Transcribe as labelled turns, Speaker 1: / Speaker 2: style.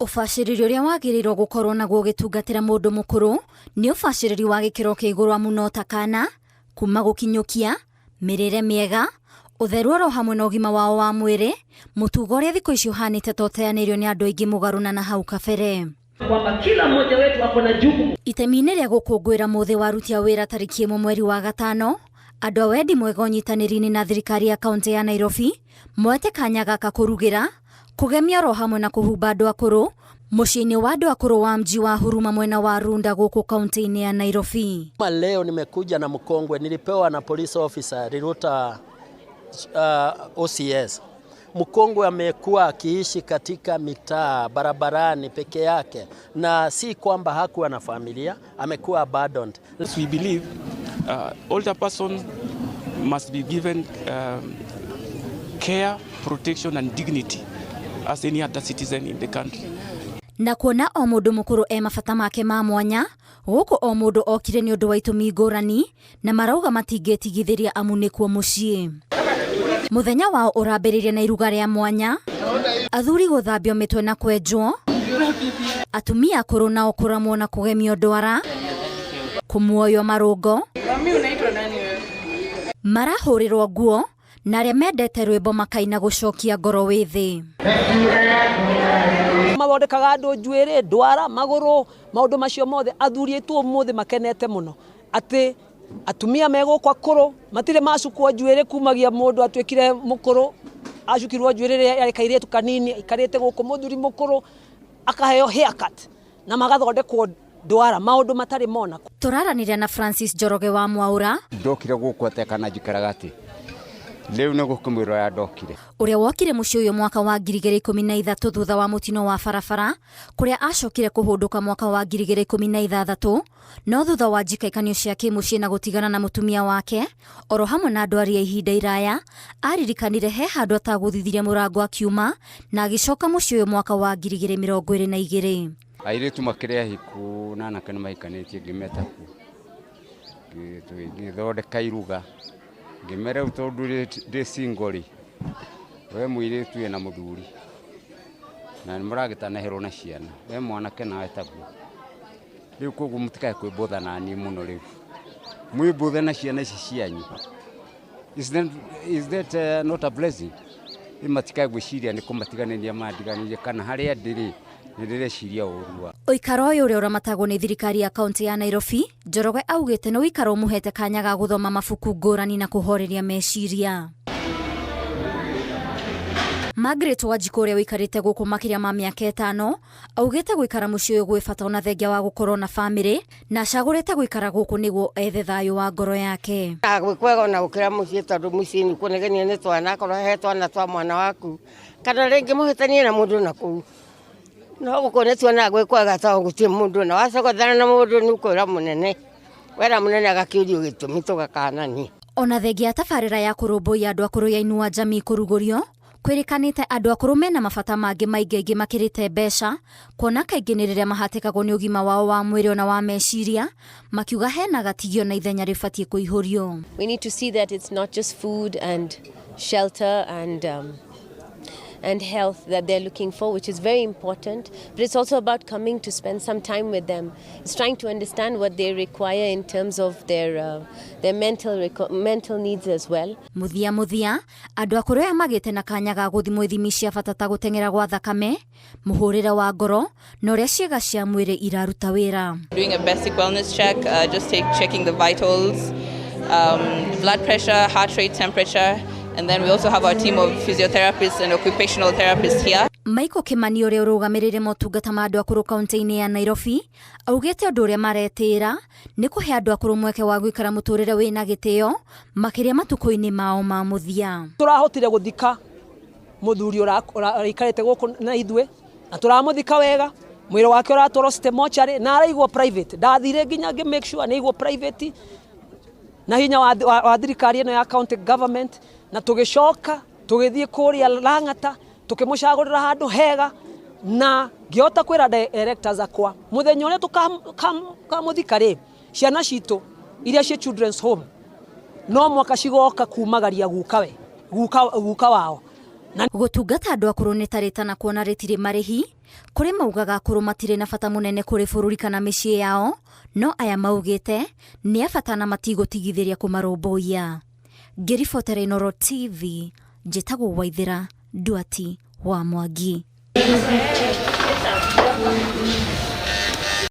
Speaker 1: Ũbacĩrĩri ũrĩa wagĩrĩirwo gũkorwo naguo ũgĩtungatĩra mũndũ mũkũrũ nĩ ũbacĩrĩri wa gĩkĩro kĩa igũrũ amu no ta kana, kuma gũkinyũkia, mĩrĩre mĩega, ũtheru oro hamwe na ũgima wao wa mwĩrĩ, mũtugo ũrĩa thikũ ici ũhanĩte ta ũteanĩirio nĩ andũ aingĩ mũgarũ na hau kabere.
Speaker 2: Kwamba kila mmoja wetu ako na jukumu.
Speaker 1: Itemi-inĩ rĩa gũkũngũĩra mũthĩ wa aruti a wĩra tarĩki 1 mweri wa gatano, andũ a wendi mwega ũnyitanĩri-inĩ na thirikari ya kaunti ya Nairobi moete kanya gaka kũrugĩra, kũgemia oro hamwe na kũhumba andũ akũrũ mũciĩ-inĩ wa andũ akũrũ wa mji wa Huruma mwena wa Runda gũkũ kaunti-inĩ ya Nairobi.
Speaker 3: Leo nimekuja na mkongwe, nilipewa na police officer Riruta OCS. Mkongwe amekuwa akiishi katika mitaa barabarani peke yake, na si kwamba hakuwa na familia, amekuwa abandoned.
Speaker 4: We believe older persons must be given care, protection and dignity as any other citizen in the country.
Speaker 1: Na kuona o mũndũ mũkũrũ e mabata make ma mwanya, gũkũ o mũndũ okire nĩ ũndũ wa itũmi ngũrani na marauga matingĩtigithĩria amu nĩkuo mũciĩ. Mũthenya wao ũrambĩrĩria na iruga rĩa mwanya, athuri gũthambio mĩtwe na kwenjwo, atumia akũrũ nao kũramwo na kũgemio ndwara, kũmuoywo marũngo, marahũrĩrwo nguo na arĩa mendete rwĩmbo makaina gũcokia ngoro wĩthĩ.
Speaker 5: Mathondekaga andũ njuĩrĩ, ndwara, magũrũ, maũndũ macio mothe. Athuri aitũ ũmũthĩ makenete mũno atĩ atumia megũkũ akũrũ matirĩ macukwo njuĩrĩ kumagia mũndũ atuĩkire mũkũrũ, acukirwo njuĩrĩ rĩrĩa arĩ kairĩtu kanini aikarĩte gũkũ mũthuri mũkũrũ akaheo haircut na magathondekwo ndwara, maũndũ matarĩ mona.
Speaker 1: Tũraranĩria na Francis Njoroge wa Mwaura.
Speaker 6: Ndokire gũkũ atĩa kana njikaraga atĩ rĩu nĩ gũkĩmwĩrwo ya ndokire.
Speaker 1: Ũrĩa wokire mũciĩ ũyũ mwaka wa 2013 thutha wa mũtino wa barabara kũrĩa acokire kũhũndũka mwaka wa 2016, no thutha wa njikaikanio cia kĩmũciĩ na gũtigana na mũtumia wake oro hamwe na ndwari ya ihinda iraya, aririkanire he handũ atagũthithirie mũrango akiuma na agĩcoka mũciĩ ũyũ mwaka wa 2022.
Speaker 6: Airĩtu makĩrĩ ahiku na anake nĩ mahikanĩtie, ngĩmeta kuo ngĩthondeka iruga, ngĩmera rĩu tondũ ndĩ single rĩ, we mũirĩtu wĩna mũthuri na nĩ mũragĩtanaherwo na ciana, we mwanake nawe taguo, rĩu koguo mũtikae kwĩmbũtha na niĩ mũno, rĩu mwĩmbũthe na ciana ici cianyu. Is that not a blessing? Rĩu matikae gwĩciria nĩ kũmatiganĩria mandiganĩrie kana harĩa ndĩrĩ nĩ ndĩreciria ũru wa
Speaker 1: Ũikaro ũyũ ũrĩa ũramatagwo nĩ thirikari ya kaunti ya Nairobi, Njoroge augĩte nĩ ũikaro ũmũhete kanya ga gũthoma mabuku ngũrani na kũhoreria meciria. Margaret Wanjikũ ũrĩa ũikarĩte gũkũ makĩria ma mĩaka 5 augĩte gũikara mũciĩ ũyũ gwĩ bata ona thengia wa gũkorwo na famĩlĩ, na acagũrĩte gũikara gũkũ nĩguo ethe thayũ wa ngoro yake.
Speaker 7: Gwĩ kwega ona gũkĩra mũciĩ, tondũ mũciĩ nĩ kuonegania nĩ twana, akorwo he twana twa mwana waku kana rĩngĩ mũhĩtanie na mũndũ na kũu, no gũkũ nĩ tuonaga gwĩ kwega tondũ gũtirĩ mũndũ, na wacogothana na mũndũ nĩ ũkwĩra mũnene, wera mũnene agakĩũrio gĩtũmi tũgakanania.
Speaker 1: Ona thengia ya tabarĩra ya kũrũmbũiya andũ akũrũ ya Inua Jamii kũrugũrio, kwĩrĩkanĩte andũ akũrũ mena mabata mangĩ maingĩ makĩrĩte mbeca, kuona kaingĩ nĩ rĩrĩa mahatĩkagwo nĩ ũgima wao wa mwĩrĩ ona wa meciria, makiuga hena gatigio na ithenya rĩbatiĩ kũihũrio.
Speaker 8: We need to see that it's not just food and shelter and health that they're looking for, which is very important, but it's also about coming to spend some time with them. It's trying to understand what they require in terms of their mental needs as well.
Speaker 1: Muthia muthia, andũ akũrũ aya magĩte na kanya ga gũthimwo ithimi cia bata ta gũteng'era gwa thakame, mũhũrĩre wa ngoro na ũrĩa ciĩga cia mwĩrĩ iraruta wĩra.
Speaker 9: Doing a basic wellness check, just checking the vitals, blood pressure, heart rate, temperature, and then we also have our team of physiotherapists and occupational therapists here.
Speaker 1: Michael Kimani ũrĩa ũrũgamĩrĩire motungata ma andũ akũrũ kaunti-inĩ ya Nairobi augĩte ũndũ ũrĩa maretĩĩra nĩ kũhe andũ akũrũ mweke wa gũikara mũtũrĩre wĩna gĩtĩo makĩria matukũ-inĩ mao ma mũthia.
Speaker 5: Tũrahotire gũthika mũthuri ũraikarĩte gũkũ na ithuĩ na tũramũthika wega, mwĩrĩ wake ũratwarwo City Mortuary na araigwo private. Ndathire nginya ngĩ make sure nĩ aigwo private na hinya wa thirikari ĩno ya county government, na tũgĩcoka tũgĩthiĩ kũrĩa Lang'ata tũkĩmũcagũrĩra handũ hega, na ngĩhota kwĩra directors akwa mũthenya ũrĩa tũkamũthika rĩ, ciana citũ iria ciĩ children's home no mwaka cigoka kumagaria guka wao.
Speaker 1: Gũtungata andũ akũrũ nĩ ta rĩtana kuona rĩtirĩ marĩhi. Kũrĩ maugaga akũrũ matirĩ na bata mũnene kũrĩ bũrũri kana mĩciĩ yao, no aya maugĩte nĩ a bata na matigũtigithĩria kũmarũmbũiya. Ngĩribotera Inooro TV, njĩtagwo Waithĩra Nduati wa Mwangi.